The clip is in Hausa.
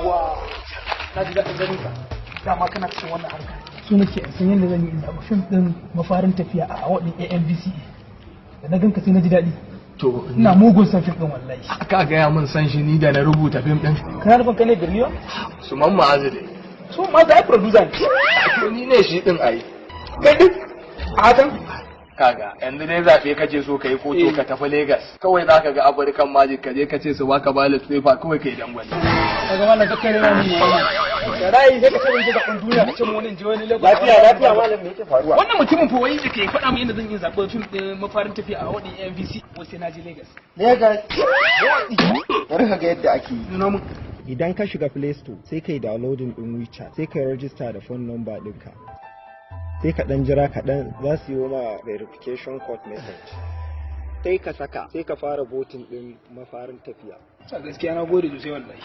Yawwa, na ji daɗin ganin ka. Dama kana cikin wannan harka. So nake in san yadda zan yi in zaɓi fim ɗin Mafarin Tafiya a award ɗin AMVCA. Da na ganka sai na ji daɗi. To. Ina mugun son fim ɗin wallahi. Aka gaya min san shi ni da na rubuta fim din. Kana nufin kai ne Birniwa? Su man ma'azu dai. Su ma za a producer ne. To, ni ne shi din ai. Kai ɗin? A hakan? Kaga, yanzu dai zaɓe kake so ka yi ko? To, ka tafi Lagos kawai, za ka ga African Magic, ka je ka ce su baka ballot paper kawai, kai dangwale. Kaga wannan, kakkai ne na mun wannan. Da rai sai ka ce mun je zaɓen duniya, ka ce mun wani in je wani Lagos. Lafiya lafiya malam, me yake faruwa? Wannan mutumin fa wai da ke faɗa min inda zan yi zaɓen fim ɗin Mafarin Tafiya a award ɗin AMVC, wai sai na je Lagos. Lagos. Bari ka ga yadda ake yi. Nuna mun. Idan ka shiga Play Store, sai kai downloading din WeChat, sai kai register da phone number ɗinka. Sai ka ɗan jira kaɗan, za su yi ma verification code message. Sai ka saka, sai ka fara voting ɗin Mafarin Tafiya. Gaskiya na gode sosai wallahi.